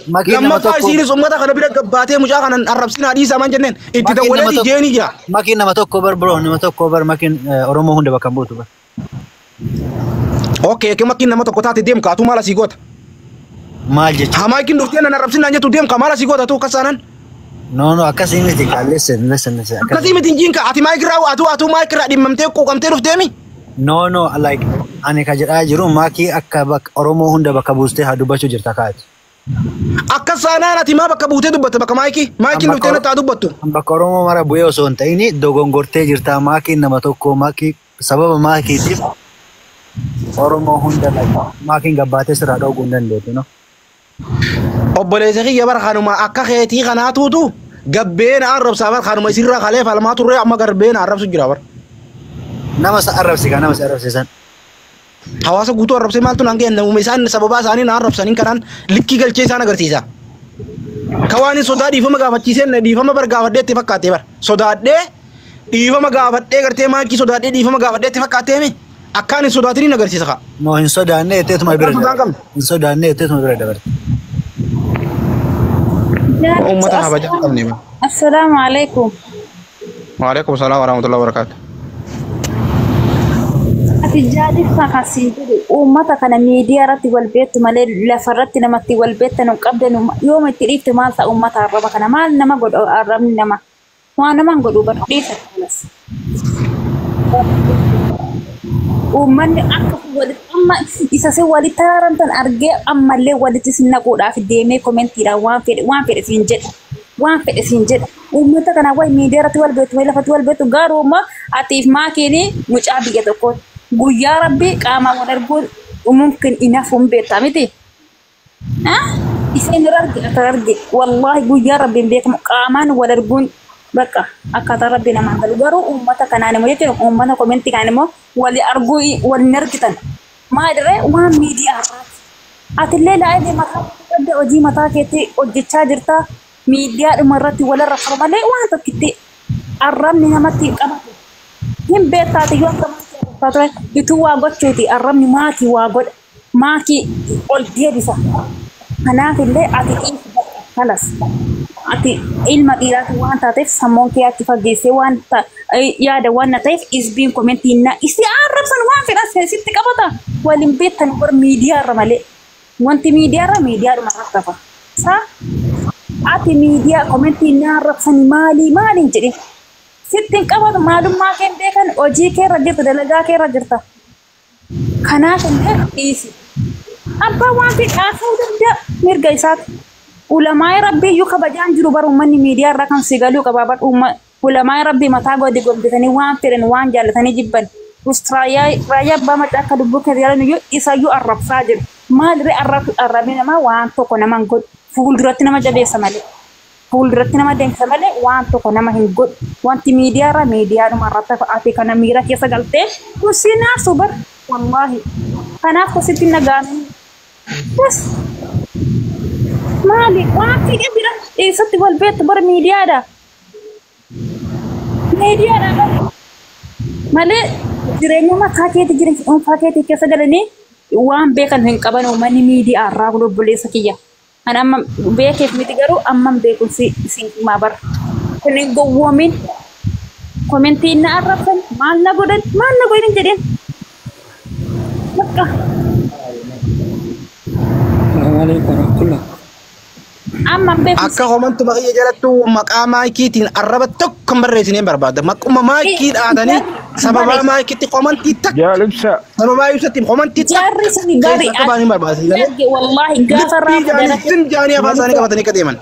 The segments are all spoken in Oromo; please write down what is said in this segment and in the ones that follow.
Lammaffaa isiinis uummata kana bira gabbaatee mucaa kanan arrabsinaa dhiisaa maan jenneen itti dawwaleeti jeeni jira. Makiin nama tokko bar bro, nama tokko bar makiin Oromoo hunda bakka buutu bar. Okay, makiin nama tokko taate deem kaatu maal asii goota? Maal jechuudha? Hamaa ikin dhuftee nan arrabsinaan jettu deem ka maal asii goota tuu kassaanan? No no akkasii miti ka listen listen listen. Akkasii miti hin jiinka ati maayikirraa atuu atuu maayikirraa dhimmamtee quuqamtee dhufteemi? No no like ani ka jedhaa jiru maakii akka bakka Oromoo hunda bakka buustee haa dubbachuu jirta kaati. Akka saanaan ati maa bakka buutee dubbatte bakka maayikii? Maayikiin dhuftee natti haa dubbattu. Bakka Oromoo mara bu'ee osoo hin ta'in dogongortee jirta maakiin nama tokko maakii sababa maakiitiif Oromoo hunda maakiin gabbaatee sirraa dhooguu hin dandeettu no. Obboleessa kiyya bara kanuma akka keetii kanaatuutu gabbeena arrabsaa bara kanuma isirraa kalee falmaa turre amma garbeena arrabsu jira bara. Nama sa arrabsi kan nama sa arrabsiisan. Hawaasa guutuu arrabsee maaltu naan ga'e namuma isaan sababaa isaanii na arrabsaniin kanaan likkii galchee isaan agarsiisa. Ka waan hin sodaa dhiifama gaafachiiseen dhiifama bar gaafadhee itti fakkaatee bar sodaadhee dhiifama gaafadhee gartee maakii sodaadhee dhiifama gaafadhee itti fakkaatee mi akkaan hin sodaatiniin agarsiisa kaa. No hin sodaanne etteetuma bira dabarte. Hin sodaanne etteetuma bira dabarte. Uummata kabajaa hin qabne. Assalaamu alaikum. Waalaikum salaam warahmatullahi wabarakatuh. Ati jaalifaa kan siin jedhu uummata kana miidiyaa irratti wal beektu malee lafa irratti namatti wal beektan hin qabdan yooma itti dhiifte maal ta'a uummata arraba kana maal nama godhu arrabni nama waan nama hin godhu bar dhiisa kanas. Uummanni akka walitti amma isa si walitti araaramtan argee ammallee walitti si naquudhaaf deemee koomentiidhaan waan fedhe siin jedha. Waan fedhe siin jedha. Uummata kana wayi miidiyaa irratti wal beektu malee lafatti wal beektu garuu immoo atiif maakiin mucaa biyya tokkooti. Guyyaa rabbi qaamaan wal arguun mumkin inaaf hin beektaa miti. Isheen irra arge ati arge wallaahi guyyaa rabbi hin beekamu qaamaan wal arguun bakka akkaataa rabbi namaan galu garuu uummata kanaan immoo jechuudha uummata komentii kanaan immoo wal arguu wal hin argitan. Maalirree waan miidiyaa irraati. Atillee laa'ee mataa qabda hojii mataa keetti hojjechaa jirta miidiyaa dhuma irratti walarra furu malee waan tokkitti arrabni namatti qabatu. Hin beektaati yoo akka maatii ituu waa gochuuti arrabni maatii waa godha maakii ol deebisa. Kanaaf illee ati dhiisi bakka kalas. Ati ilma dhiiraati waan taateef sammuun kee achi fageessee waan yaada waan na ta'eef isbiin komentii na isi arrabsan waan fedhan sitti qabata. Waliin beektan bar miidiyaa irra malee. Wanti miidiyaa irra miidiyaadhuma irratti hafa. Saa ati miidiyaa komentii na arrabsan maalii maaliin jedhin. Sitti hin qabatu maalummaa kee hin beekan hojii kee irra jirta dalagaa kee irra jirta. Kanaaf illee dhiisi. Abbaan waan fedhe haasa'uu danda'a mirga isaati. Ulamaa rabbii iyyuu kabajaan jiru bar uummanni miidiyaa irraa kan si galuu qaba bar ulamaa rabbii mataa gadi gombisanii waan fedhan waan jaallatanii jibban. Raayyaa abbaa macaa akka lubbuu keessa jaalan iyyuu isayyuu arrabsaa jiru. Maalirree arrabni namaa waan tokko nama hin godhu. Fuulduratti nama jabeessa malee. Fuulduratti nama deemsisa malee waan tokko nama hin godhu. Wanti miidiyaa irraa miidiyaadhuma irratti hafa ati kana miira keessa galtee kun si naafsu bar wallaahi. Kanaaf kusitti nagaamini. Bas maali waan fedhe bira eessatti wal beektu bara miidiyaadha. Miidiyaadha bara. Malee jireenya mataa keetii jireenya dhuunfaa keetii keessa galanii waan beekan hin qaban uummanni miidiyaa irraa kun obboleessa kiyya. Ani amma beekeef miti garuu amman beekun si himaa bara. Kun hin gowwoomin. Komentii na arrabsan maal na godhan maal na godhan jedheen. Bakka. Amma beeku. Akka homantuma kiyya jalattu maqaa maayikiitiin arraba tokko hin barreessineen barbaada. Maquma maayikii dhaatanii sababaa maayikiitti komantii takka. Jaalibsa. Sababaa ibsatti komantii takka. Jaarri suni gaarii. Keessa akka ba'an hin barbaada. Wallaahi gaafa Lippii jaanii zim jaanii afaan isaanii qabatanii akka deeman.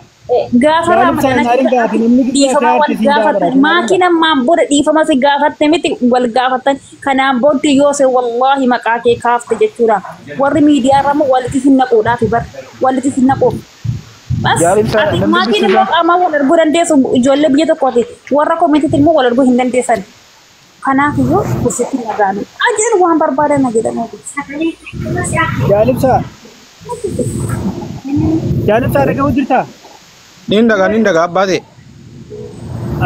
Gaafa Jaalibsa hin gaafi namni guddaa dhiifama wal kaarti siin gaafatan gaafata. maakiin ammaan booda dhiifama si gaafatte miti wal gaafatan kanaan booddee yoo se wallaahi maqaa kee kaafte jechuudha. Warri miidiyaa irra immoo walitti hin naquudhaaf bar walitti hin naquuf. Bas Jaalibsa ati namni maakiin immoo dubbisiisa. qaamaan wal arguu dandeessu ijoollee biyya tokkooti warra koomitiitti immoo wal arguu hin dandeessan. Kanaaf iyyuu kusitti nagaanu. Ajeen waan barbaadan na jedhan. Jaalibsa. Jaalibsa dhaga'uu jirtaa? Niin dhagaa niin dhagaa abbaa ta'e.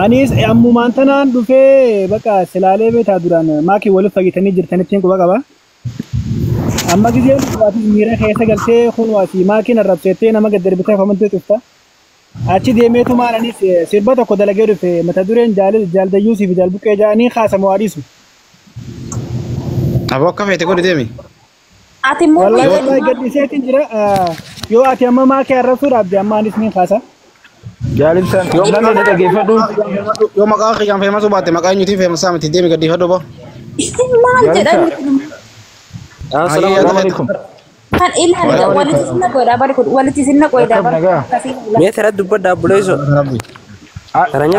Anis ammumaan tanaan dhufee bakka silaalee beetaa duraan maakii waliif fayyitanii jirtanittiin quba qaba. Amma giseen dhufaatis miira keessa galtee kun asii maakiin arrabseettee nama gad darbitee afamantuu cufta. Achi deemeetu maal anis sirba tokko dalagee dhufe mata dureen jaaldayyuusii fi jaalbuqqee jaanii haasamu haadhiisu. Aboo akka feete godhi deemi. Ati immoo Wallahi wallahi gadhiseetiin jira. Yoo ati amma maakii arrabsuu dhaabde amma anis niin kaasa. Jaalibsaan namni na dhaggeeffadhu. Yoo maqaa kiyyaan feemasuu baatte maqaa eenyutiin feemasaa miti deemi gadhiifadhu boo. Maal jedhan Assalaamu alaikum. kan ilaali walitti sinna qoydaa bari kun walitti sinna qoydaa bari. Mee tara dubbadhaa buleessu.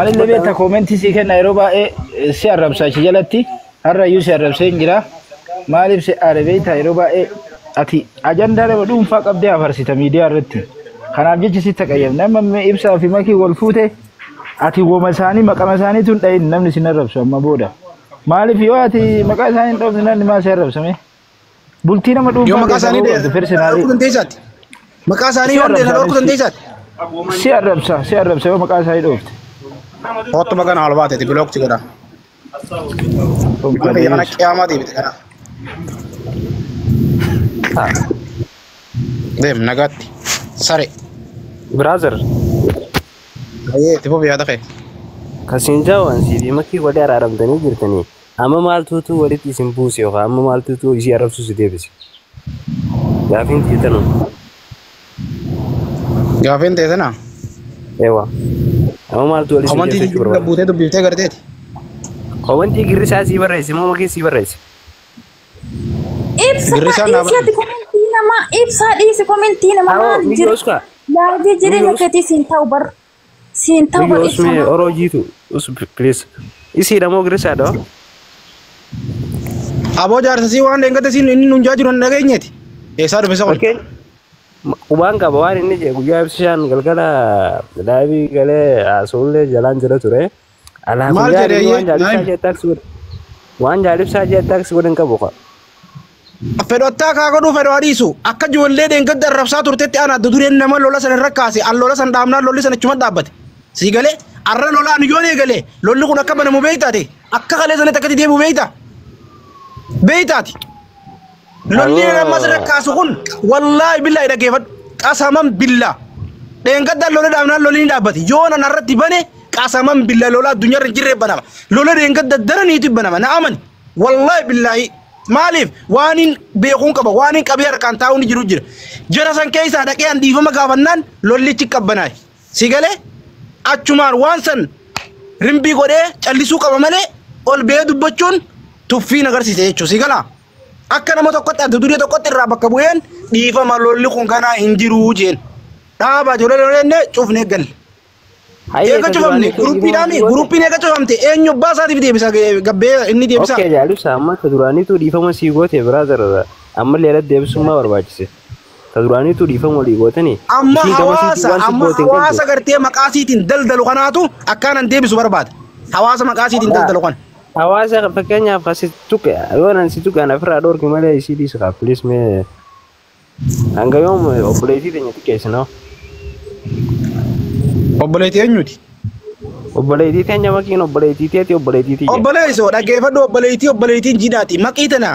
Anillee beekta koomentii sii kenna yeroo baay'ee si arrabsa achi jalatti har'ayyuu si arrabsee hin jira. Maaliif si aare beekta yeroo baay'ee ati ajandaa nama dhuunfaa qabdee afarsita miidiyaa irratti. Kanaaf jecha sitti qayyamne amma mee ibsaa fi makii wal fuute ati woma isaanii maqama isaaniitu hin dhahin namni sin arrabsu amma booda. Maaliif yoo ati maqaa isaanii hin dhoofne namni maal si arrabsame? Bultii nama Yoo dhuunfaa maqaa keessaa isaanii bahuu qabdu personaalii. dhorkuu dandeessaati. Maqaa isaanii yoo hin dhorkuu dandeessaati. Si arrabsa si arrabsa yoo maqaa isaanii dhoofte. Hoottu maqaa ol baateeti bilookti godha. Akka yaana qiyaamaa deebite kana. Deem nagaatti. Sare. Brother, Ayyee itti fufi yaada kee. kasiin jaawwan siif makii walii araaramtanii jirtanii. Amma maaltuutu walitti isin buuse yookaan amma maaltuutu isii arrabsu si deebise. Gaafiin tiitanu. Gaafiin ta'e sana. Ewa. Amma maaltu walitti isin Komantii deebise jechuu barbaada. buutee dubbiftee garteeti. Komantii girrisaa sii barreesse moo makii sii barreesse? Ibsaa Girrisaan naa dhiisi ati komentii namaa ibsaa dhiisi komentii namaa maal jira. Miyyoos kaa. Laajee jireenya keetii siin ta'u bar siin ta'u bar Miyyoos mee ibsaa. oroo jiitu. Us please. Isiidha moo girrisaadha? Aboo jaarsa sii waan deengate siin inni nun jaa jiru hin dhageenyeeti. Eessaa dhufe isa kun? Fakkeenya qubaan qaba waan inni jedhe guyyaa ibsishaan galgala daabii galee haasa'ullee jalaan jala ture. Alaa Maal guyyaa jedhe inni waan ayyee? jaalibsaa Naayim. jee taaksii godhe. Waan jaalibsaa jee taaksii godhe hin qabu kaa. Fedhattaa kaa godhuu fedhu adiisu akka ijoollee deengadda arrabsaa turtetti aan adda dureen nama lola sana irra kaase an lola sana dhaabnaan lolli sana achuma dhaabbate. Sii galee arra lolaan yoon eegale lolli kun akka banamu beeytaate akka kalee sanatti akkatti deebi'u beeyta. Beeytaati. Lolli nama asirra kaasu kun wallaahi billaahi dhaggeeffadhu qasaman billaa. Dheengaddaan lola dhaabnaan lolli ni dhaabbate yoon an irratti bane qasaman billaa lola addunyaarra hin jirre banama. Lola dheengadda daraniitu banama na amani wallaahi billaahi. Maaliif waan hin beekuun qaba waan hin qabee harkaan taa'uun jiru jira. Jara san keessaa dhaqee an dhiifama gaafannaan lollichi qabbanaa'e. Si galee achumaan waan san rimbii godhee callisuu qaba malee ol ba'ee dubbachuun tuffiin agarsiise jechuudha. Si galaa akka nama tokkotti adda duree tokkotti irraa bakka bu'een dhiifama lolli kun kanaa hin jiruu jeen. Dhaabaa ijoollee lollee cufnee galle. Eega cufamne guruppiidhaan guruppiin eega cufamte eenyu abbaa isaatiif deebisa gabbee inni deebisa. Okkee jaalibsa amma ta duraaniitu dhiifama sii goote brother ammallee irratti deebisummaa barbaachise. Ta duraaniitu dhiifama walii gootanii. Amma Isiin gama siitiin hawaasa waan si amma goote hin hawaasa qabdu. gartee maqaa siitiin daldalu kanaatu akkaanan deebisu barbaada. Hawaasa maqaa siitiin daldalu kana. Hawaasa fakkeenyaaf asi tuqe yoo nan si tuqe ana ofirraa dhorki malee isii dhiisi kaa please mee hanga yoom obboleettii teenya xiqqeessinaa? Obboleettii eenyuti? Obboleettii teenya makiin obboleettii teeti obboleettii tiyya. Obboleessoo dhaggeeffadhu obboleettii obboleettiin jidhaati maqii tana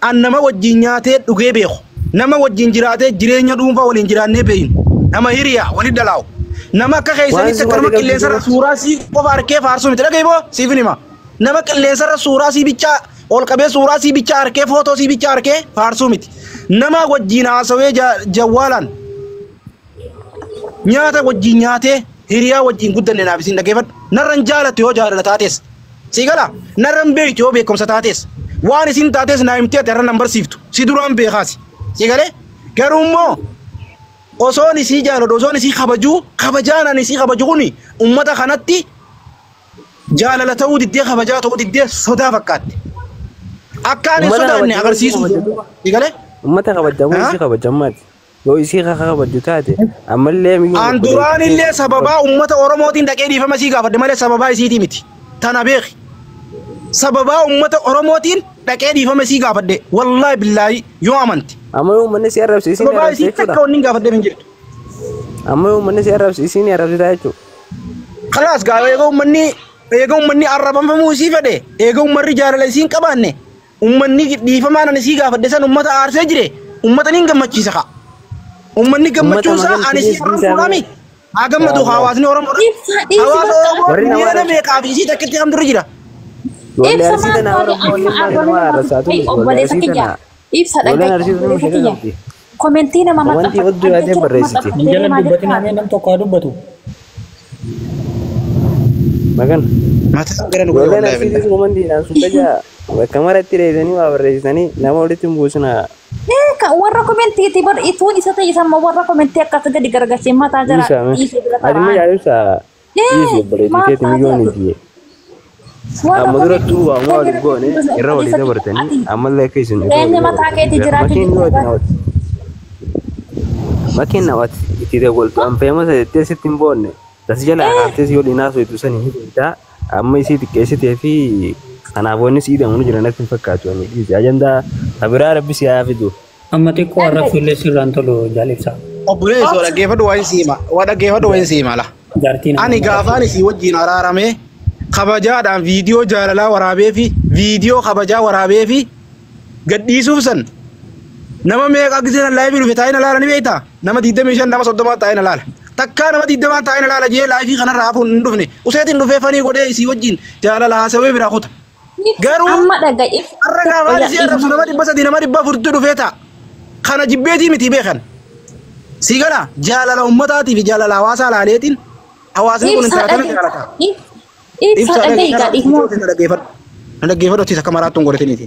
an nama wajjin nyaatee dhugee beeku nama wajjin jiraatee jireenya dhuunfaa waliin jiraannee beeynu nama hiriyaa waliin dalaa'u nama akka keessanitti Waan si akka nama walii qilleensarra galchu suuraa sii qofa harkee faarsuu miti dhagahi boo siifin hima nama qilleensarra suuraa sii bichaa ol qabee suuraa sii bichaa harkee footoo sii bichaa harkee faarsuu miti nama wajjin haasawee jawwaalaan nyaata wajjin nyaatee hiriyaa wajjin guddanne naaf isin dhaggeeffadhu narran jaalattu yoo jaalala taates si gala narran beektu yoo beekumsa taates waan isin taates naa himtee ati har'a nan barsiiftu si duraan beekaasi si galee garuu immoo osoon isii jaaladhu osoon isii kabajuu kabajaan ani isii kabaju kuni ummata kanatti jaalala ta'uu diddee kabajaa ta'uu diddee sodaa fakkaatti akka ani Ummata sodaanne kabajamuu agarsiisu kabajamuu. si galee Uummata kabajamuu Haa? isii kabajamaati. Yoo isii kaka kabajju taate ammallee miyyuu An duraan illee sababaa uummata Oromootiin dhaqee dhiifama sii gaafadhe malee sababaa isiitii miti. Tana beeki. Sababaa uummata Oromootiin dhaqee dhiifama sii gaafadhe. Wallaahi billaahi yoo amante. Amma yoo uummanni si arrabse isiin Sababaa arrabse isii takka jechuudha. wanni hin gaafadhe hin jirtu. Amma yoo uummanni si arrabse isiin arrabsitaa jechuudha. Khalaas gaa eega uummanni eega uummanni arrabamuu isii fedhe eega uummanni jaalala isii hin qabaanne uummanni dhiifamaan ani isii gaafadhe san uummata aarsee jire Uummata niin gammachiisa kaa. Uummanni gammachuun isaa ani si arrabsuudhaami. Haa gammadu hawaasni Oromoodha. Ibsa dhiisi Hawaasa bakka. Oromoo Warri nama miiliyoona meeqaa fi isii takkitti hamdurri jira. Ijoollee Ibsa arsii maal tanaa taate Oromoo amma ilmaan arrabni nama nama arrabsaa tuffee tun ijoollee obboleessa arsii kiyya. tanaa. Ibsa Ijoolleen dhaga'i arsii tun obboleessa ishee kiyya. qabdi. Komentii nama Wanti maxxanfatu odduu yaadee adda jira barreessiti. Hin maxxanfatee jalan maaliif dubbatin kaa'e? hamee nam tokko haa dubbatu. Magan. Mataa gara nu godhe Ijoolleen wallaahi arsiitis billahi. komantiidhaan sun tajaa bakka maratti dheedanii waa barreessitanii nama walitti hin buusinaa. Kan warra komentiiti bar ituun isa ta'e isa warra komentii akkas gadi garagalchee mataa jara Dhiisaa mee. dhiisee bira Ati immoo taraan. jaalibsaa dhiisi obboleettii Maal keetti taate miliyoonii ati? tiyye. Warra Amma durattuu komentii waamuu waliif goone irra walii obboleessa dabartanii ati ammallee akka isin irra jireenya walii mataa keetii dabartanii. jiraachuu Makiin yoo ati jirta. nawatti makiin nawatti itti dabaltu anfeema sadeettee sitti hin boonne tas jalaa kaaftee si waliin haasoftu sanii ni beektaa amma isii xiqqeessitee fi kanaaf wanni sii hidhamu jira natti hin fakkaatu ani dhiisi ajandaa tabiraa rabbi si haa fidu. Amma xiqqoo arrabsu illee sirraan tolu jaalibsa. Obboleessi waa dhaggeeffadhu waan sii hima. Waa dhaggeeffadhu waan sii hima la. Jaartiin Ani gaafaan isii wajjin araaramee kabajaadhaan viidiyoo jaalalaa waraabee fi viidiyoo kabajaa waraabee fi gadhiisuuf san nama meeqa giseen laayifii dhufe taa'ee na laala ni beektaa? Nama 25 nama 30 taa'ee na laala. Takkaa nama 20 taa'ee na laala jee laayifii kanarraa hafuun hin dhufne. Useetiin dhufee fanii godhee isii wajjin jaalala haasawee biraa kuta. Garuu Amma dhaga'i. har'a gaafaan isii arrabsu nama 300 nama 400 dhufee ta'a. Kana jibbeetii miti beekan. Si gala jaalala ummataatii fi jaalala hawaasaa laaleetiin hawaasni kun Ibsa intala tana dhaga'i. jaalata. Ibsa dhaga'i gadhiifmoo. Na dhaggeeffadhu. Na dhaggeeffadhu ati akka maraattuun godhatiniiti.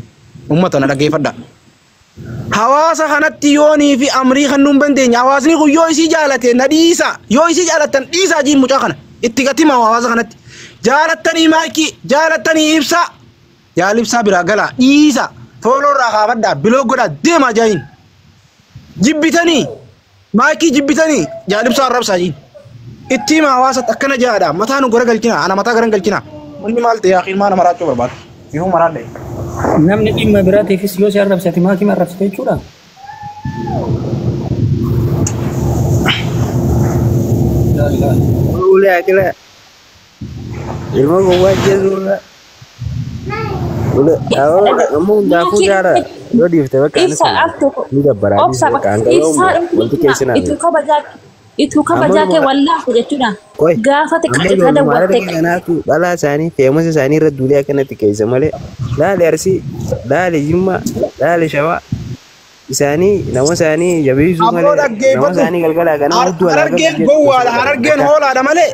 Ummata na dhaggeeffadha. Hawaasa kanatti yoonii fi amrii kan nuun dandeenye hawaasni kun yoo isii jaalate na dhiisa yoo isii jaalattan dhiisaa jiin mucaa kana itti gatima hawaasa kanatti jaalattanii maakii jaalattanii ibsaa jaal ibsaa biraa galaa dhiisa fooloorraa kaafadhaa biloo godhaa deemaa jaayin jibbitanii maakii jibbitanii jaal ibsaa arrabsaa jiin itti hima hawaasatti akkana jaadha mataa nu gara galchina ana mataa gara galchina wanni maal ta'e yaaqiin maal maraachuu barbaada ifuu maraadha. Namni dhimma biraatiifis yoo si arrabsate maakii arrabsate jechuudha. Ulee akila ilma gowwaa jechuudha. Ulee amma hundaafuu jaara yoo dhiifte bakka anis Ibsa al tokko. ni dabbaraa Obsa dhiifte bakka bakka ibsaa wanti keessinaa ituu kabajaa ituu kabajaa kee wallaahu jechuudha. Qoy. Gaafate Amma qajeelcha ijoolluma dawwatte. harargee kanaatu dhalaa isaanii feemasa isaanii irra duulee akkanatti keessa malee laali arsii laali jimma laali shawaa isaanii nama isaanii jabeessuu Ammoo malee nama dhaggeeffadhu. isaanii galgalaa kana hudduu alaa Harargeen gowwaadha. Harargeen hoolaadha malee.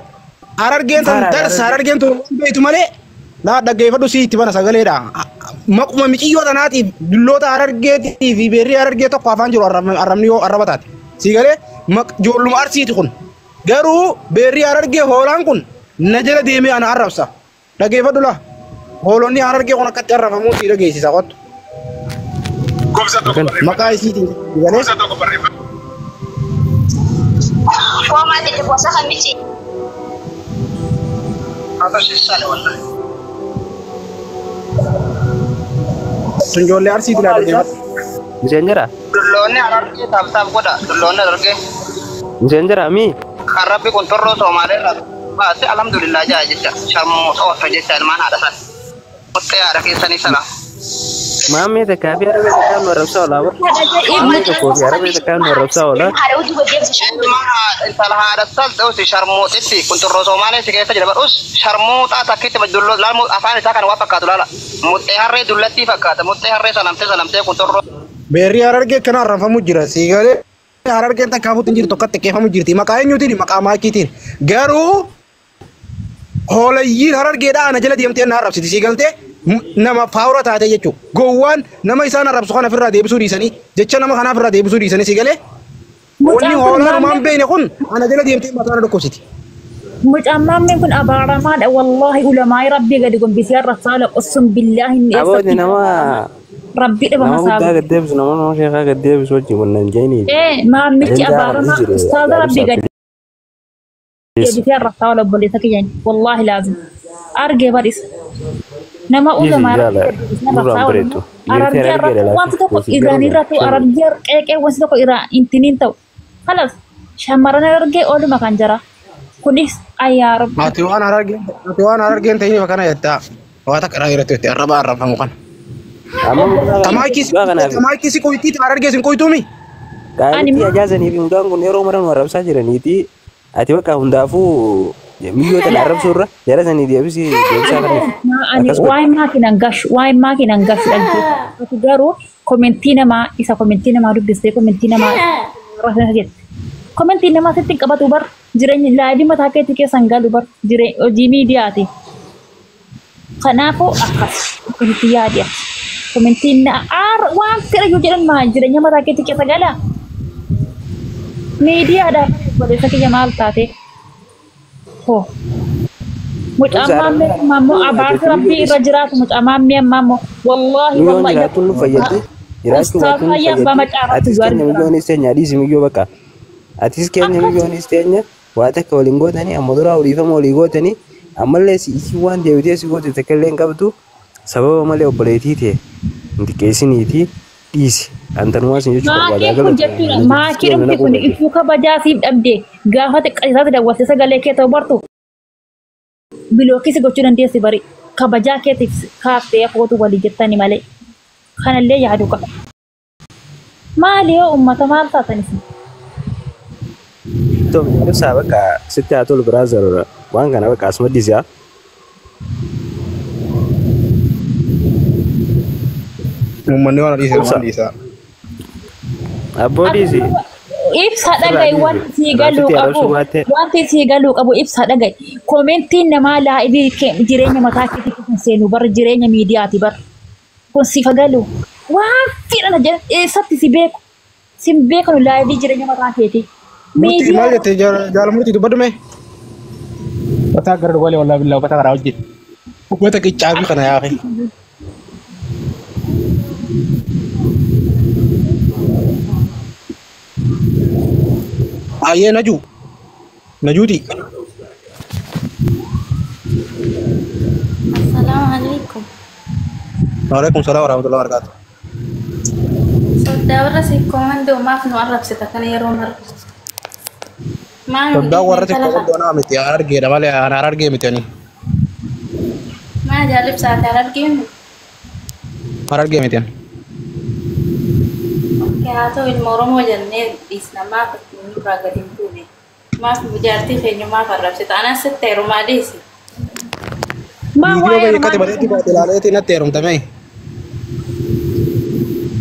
Harargeen tan darsa. Harargeen tun waan beektu malee. Laa dhaggeeffadhu sii itti bana sagaleedha. Maquma miciyyoo tanaatiif dulloota harargeetii fi beerrii harargee tokko afaan jiru arrabni yoo arraba taate. Sii galee ijoolluma arsiiti kun. Garuu beerrii harargee hoolaan kun na jala deemee ana arrabsa. Dhaggeeffadhu laa. Hoolonni harargee kun akkatti arrabamuu sii dhageessisa qottu. Maqaa isiitiin galee. Tun ijoollee arsiiti laa dhaggeeffadhu. Miseen jira Dulloonni harargee taaf godha. Dulloonni harargee miseen jira mi kan rabbi kun torroo Soomaalee irraa baase alhamdulillah jaa jecha. Sharmuu oofta jecha ilmaan haadha sana. Muttee haadha keessanii sana. maammee takkaa fi harargee takkaa nu arrabsaa oolaa bara maammee tokkoo fi harargee takkaa nu arrabsaa oolaa Ilmaan haadha intala haadha salxuusi sharmuuxitti kun torroo Soomaalee si keessa jira badhuus sharmuuxaa takkitti dulloo laala afaan isaa kan waa fakkaatu laala. Muttee harree dullattii fakkaata. Muttee harree sanamtee sanamtee kun torroo. Beerri harargee akkana arrafamu jira. Siigalee harargeen takka hafuutti hin jirtu tokkotti xiqqeeffamu jirti. Maqaa eenyuutiin? Maqaa maakiitiin. Garuu hoolayyiin harargeedhaa ana jala deemtee na arrabsiti. Siigaltee nama faawura taate jechuudha. Gowwaan nama isaan arrabsu kana ofirraa deebisuu dhiisanii jecha nama kanaa ofirraa deebisuu dhiisanii siigalee wanni hoolaan homaan beekne kun ana jala deemtee mataa na dhukkubsiti. Mucaan maammeen kun abaaramaadha wallaahi ulamaa'ii rabbii gadi gombisee arrabsaa qossun billaahi inni Abooti nama rabbii dhibama nama guddaa saabu. gad deebisu nama nama sheekaa gad deebisu wajjin wannan jeeni. Ee maammichi Ajandaa abaaramaa jira ustaaza rabbii gadi deebisee arrabsaa ola obboleessa kiyyaan wallaahi laazim argee badhisa. Nama Dhiisi ulamaa jaala rabbii gadi deebisee nurraan arrabsaa ola bareedu. Dhiirti arargee harargee irratti wanti tokko dhalaa irraan irratti arargee qeeqee wanti tokko irraa intiniin ta'u. Kalas shamarran arargee ooluma kan jira. Kunis ayyaa rabbi. Ati waan harargeen ta'iniif akkana jettaa. Waa takka irraa irratti arraba arrabamu kana. Amma mucaa kanaaf Tamaakii si qoytii Harargee sin qoytuumi. Qaalitti ajaazanii fi mucaan kun yeroo mara nu arrabsaa jiraniiti. Ati bakka hundaafuu miyyoota na arrabsuu irra jara sanii deebisii deebisaa kanaaf. Ani waa'ee maakiin hangashu waa'ee maakiin hangashu dhaggeeffatu garuu komentii namaa isa komentii namaa dubbistee komentii namaa jette. Komentii namaa sitti hin qabatu bar jireenya laayivii mataa keetii keessa hin galu bar jireenya hojii miidiyaati. Kanaafuu akkas akkasitti yaadi. Komentiin waan fedha yoo jedhan maal jireenya mataa keetii keessa galaa. Miidiyaadhaaf obboleessa kiyya maal taate? Hoo. Mucaan maammee ammaa immoo abaarsa rabbii irra jiraatu mucaan maammee ammaa immoo wallaahi Miyyoon wallaahi. jiraachuun nu fayyadde. Jiraachuun Ustaaz baattuun nu Hayyaa Abbaa fayyadde. Macaaraatti Atis yoo keenya argina. miyyoonis teenya dhiisi miyyoo bakka. Atis keenya miyyoonis teenya waa takka waliin gootanii amma duraa oliifama walii gootanii ammallee isii waan deebitee si goote takka illee hin qabdu sababa malee obboleettii ta'e hin xiqqeessiniitii dhiisi. Antanumaa sin jechuu barbaada. Maakiin kun jechuudha. Maakiin dhumti kun ifuu kabajaa siif dhabde gaafa xiqqaa dawwalte sagalee kee ta'u bartu bilookisi gochuu dandeessi bari kabajaa keetiif kaaftee footu walii jettani malee kanallee yaaduu qaba. Maali yoo uummata maal taatan isin? Ibsaa bakka sitti haa tolu brother waan kana bakka asuma dhiisi. Uummanni waan dhiise waan dhiisa. Abboo dhiisi. Ibsa dhaga'i wanti sii galuu qabu wanti sii galuu qabu ibsa dhaga'i komentiin namaa laa'ibee jireenya mataa keetii kun seenu bar jireenya miidiyaati bar kun sifa galu waan fedhan jedhan eessatti si beeku sin beekanu laa'ibee jireenya mataa keetii. Murtii maal jette jaala murtii dubbadhume? Uffata gara dhugalee wallaahi billaa uffata karaa hojjetu. Uffata qiccaa fi kana yaafe. Ayyee Najuu. Najuuti. Assalamu alaikum. Waalaikum salaam warahmatullahi wabarakatuh. Soddaa warra sikkoo maaf nu arrabsita kana yeroo mara. Maal Soddaa warra sikkoo mandoo naa miti harargeedha malee an harargee miti ani. Maa jaalibsaate harargee miti? Harargee miti ani. Haa ta'u ilma Oromoo jennee dhiisna maaf nurraa gadi hin buune. Maaf jaartii keenya maaf arrabsita? Anas sitti heerumaa dhiisi. Maa Viidiyoo waa'ee baay'ee akkati bareetti baate ilaaleetii natti heerumtame.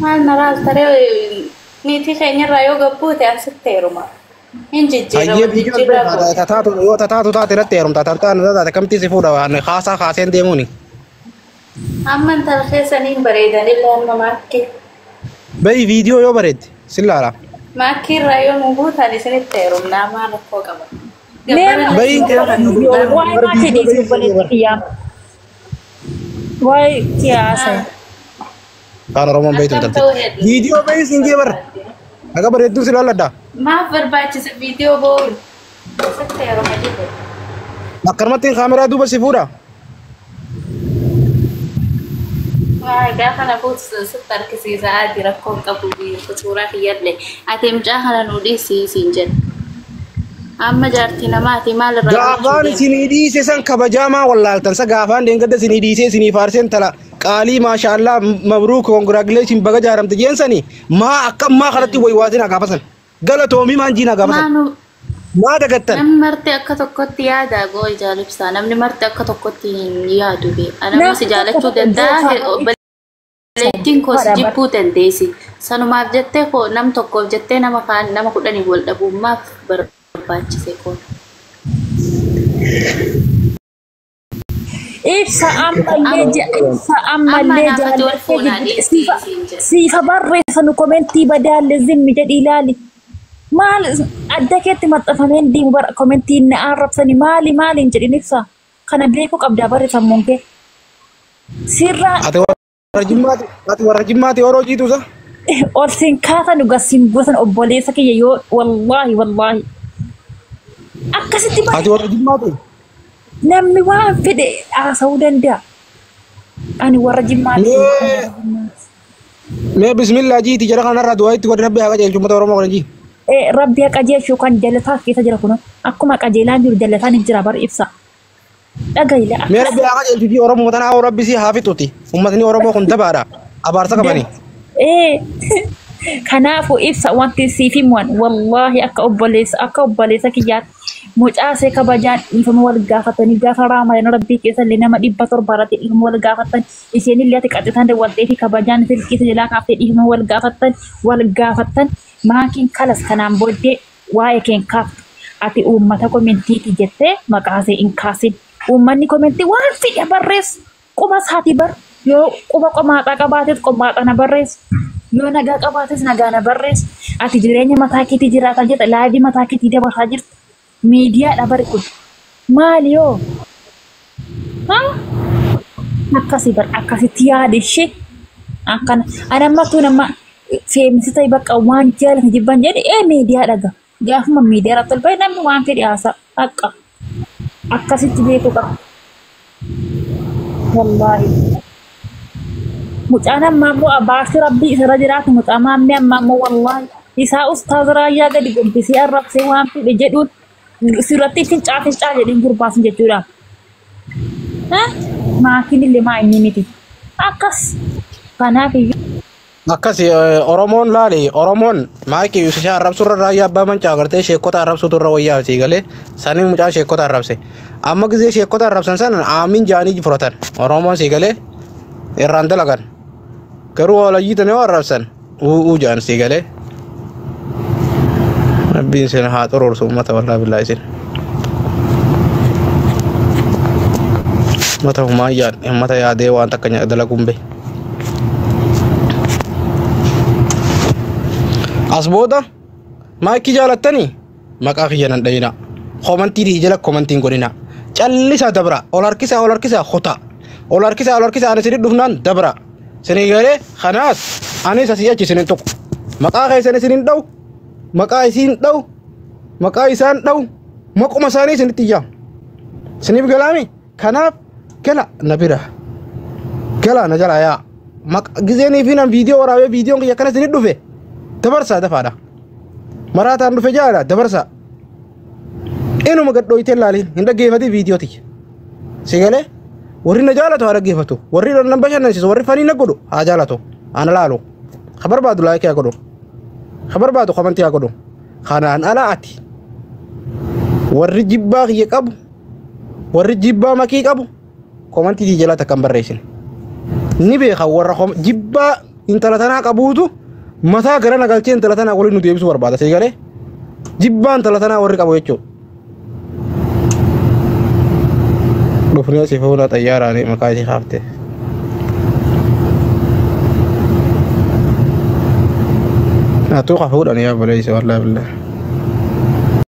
Maal naraas taree niitii keenyarraa yoo gabbuute an sitti heeruma. Hin jijjiirra Hayyee wal viidiyoo jijjiirraa goote. tataatu yoo tataatu taate natti heerumta tataan taate kamti si fuudha waan haasaa haaseen deemuuni. Amma intala keessaniin bareedanillee amma maakkii. Bayi viidiyoo yoo bareedde sin laala. Maakkii irraa yoo nu buutan isinitti heerumnaa maal rakkoo qaba. Mee Gabbara Bayi waa'ee maatii dhiisuu obboleessa kiyyaa. Waa'ee siyaasa. Afaan Oromoon beektu Akkam intalti. ta'uu hedduu. Viidiyoo bayi sin jee bara. Akka bareedduu si laalladha. Maaf barbaachisa viidiyoo boo'uun? Sitti heeruma jedhe. Akkanumatti kaameraa duuba si fuudha. Waa gaafa na fuutu sitti harkisiisa ati rakkoo hin qabu suuraa kiyyallee. Ati mucaa kana nuu dhiisi siin jedha. Amma jaartii namaati maal irraa gochuu Gaafaan deema? isinii dhiise san kabajaamaa wallaaltan sa gaafaan deengadda isinii dhiisee isinii faarseen tala qaalii maashaallaa mabruuk koongiraagileeshin baga jaaramte jeensani maa akka ammaa kanatti waywaatina gaafa san galatoomii maan jiinaa gaafa san Maa nu maa dagattan namni marti akka tokkotti yaada goo jaalibsaa namni marti akka tokkotti hin yaadu bee. Ana Namni si jaalachuu tokko danda'a gosa obboleettiin koo si jibbuu dandeessi. Sanumaaf jettee koo nam tokkoof jettee nama kaan nama kudhanii wal dhabuun maaf barbaachise koo. Ibsa ammallee ibsa Amma ammallee naafati wal jaallattee fuunaa jibbite dhiisi siifa siin jedha. siifa barreessanu komentii badaalle zimmi jedhi ilaali. Maal adda keetti maxxanfameen deemu bara komentiin na arrabsani maali maali hin jedhin ibsa. Kana beekuu qabdaa barreeffamuun kee. Sirraa ati warra jimmaati ati warra jimmaati yeroo jiitu sa ol siin kaasanu gasiin buusan obboleessa kiyya yoo wallaahi wallaahi. Akkasitti ati warra jimmaati namni waan fedhe haasa'uu danda'a. Ani warra jimmaati. mee mee bismillaa jiiti jara kanarraa du'aa itti godhi rabbi haa qajeelchu uummata Oromoo kana jii Rabbi haa qajeelchu kan jallataa keessa jira kun akkuma qajeelaan jiru jallataan hin jira bar ibsa. Dhagayila mee rabbi haa qajeelchu jii Oromoo tanaa hoo rabbi si haa fixuti uummatni Oromoo kun dabaadha Abaarsa qabanii. Ee kanaafuu ibsa wanti siif himuan wallaahi akka obboleessa kiyyaatti mucaasee kabajaan dhiifama wal gaafatanii gaafa raamadan rabbii keessa illee nama 700 irratti dhiifama wal gaafatan isheen illee ati qaxxitaan dawwaltee fi kabajaan silkii jalaa kaaftee dhiifama wal gaafatan maakiin kalas kanaan booddee waa'ee keen kaaftu ati uummata komentiiti jettee maqaasee hin kaasin. Uummanni komentii waan fedhe barreessu quba isaatii bar yoo quba qomaaxaa qabaates qomaaxaa na barreessu yoo nagaa qabaates nagaa na barreessu. Ati jireenya mataa keetii jiraataa jirta, life mataa keetii dabarsaa jirta, miidiyaadha bari kun maali yoo akkasii bar akkasitti yaada ishee akkana. Ani ammattuu nama feemsi ta'e bakka waan jaalatan jibban jedhe ee miidiyaa dhaga gaafuma miidiyaa irratti ol ba'e namni waan fedhe haasa'a akka akkasitti beekuu qaba. Wallaahi. Mucaan ammaa immoo abaarsi rabbii isarra jiraatu mucaa maammee ammaa immoo wallaahi isaa ustaaz raayyaa gadi gombisee arrabsee waan fedhe jedhuun sirratti fincaa fincaa jedheen gurbaasin jechuudha. Maatiin illee maa inni miti. Akkas. Kanaaf iyyuu. Akkas Oromoon laali Oromoon maakii ishee arrabsurra raayyaa abbaa mancaa agartee sheekota arrabsuutu irra wayyaa asii galee sanii mucaa sheekota arrabse. Amma gisee sheekota arrabsan sana aamiin jaanii fudhatan Oromoon sii galee irraan dalagan. Garuu walayyii yoo arrabsan uuu jaan sii galee. Rabbiin isin haa xuruursu uummata wallaa billaa isin. Uummata humaa yaad uummata yaadee waan takka dalaguun bahe. As booda maayikii jaalattanii maqaa kiyya nan dhayina. Komantii jala komantiin godhina. Callisaa dabra. Ol harkisaa ol harkisaa kutaa. Ol harkisaa ol harkisaa ani isinit dhufnaan dabra. Isinii galee kanaas anis asii achi isinin tuqu. Maqaa keessan isinin dha'u. Maqaa isiin dha'u. Maqaa isaan dha'u. Maquma isaanii isinitti iyyaa. Isiniif galaami? Kanaaf gala na bira. Gala na jala yaa. Gizeenii fi nan viidiyoo waraabee viidiyoon kiyya akkana isinit dhufe. Dabarsaa dafaadha. Maraataan dhufe jaadha dabarsaa. Inuma gad dhooytee laaliin hin dhaggeeffatin viidiyoo tiyya. Si galee warri na jaalatu haa dhaggeeffatu. Warri na bashannansiisu warri fanii na godhu haa jaalatu. Ana laalu. Ka barbaadu like haa godhu. Ka barbaadu komantii haa godhu. Kanaan ala ati warri jibbaa kiyya qabu warri jibbaa makii qabu komantii jala takka hin barreessine. Ni beeka warra jibbaa intala tanaa qabuutu mataa gara na galchee intala tanaa waliin nu deebisuu barbaada. Si galee jibbaa intala tanaa warri qabu jechuudha. Dhufnee si fuula xayyaaraan maqaa isii kaaftee. Atuu ka fuudhanii yaa obboleessa wallaahi billaahi.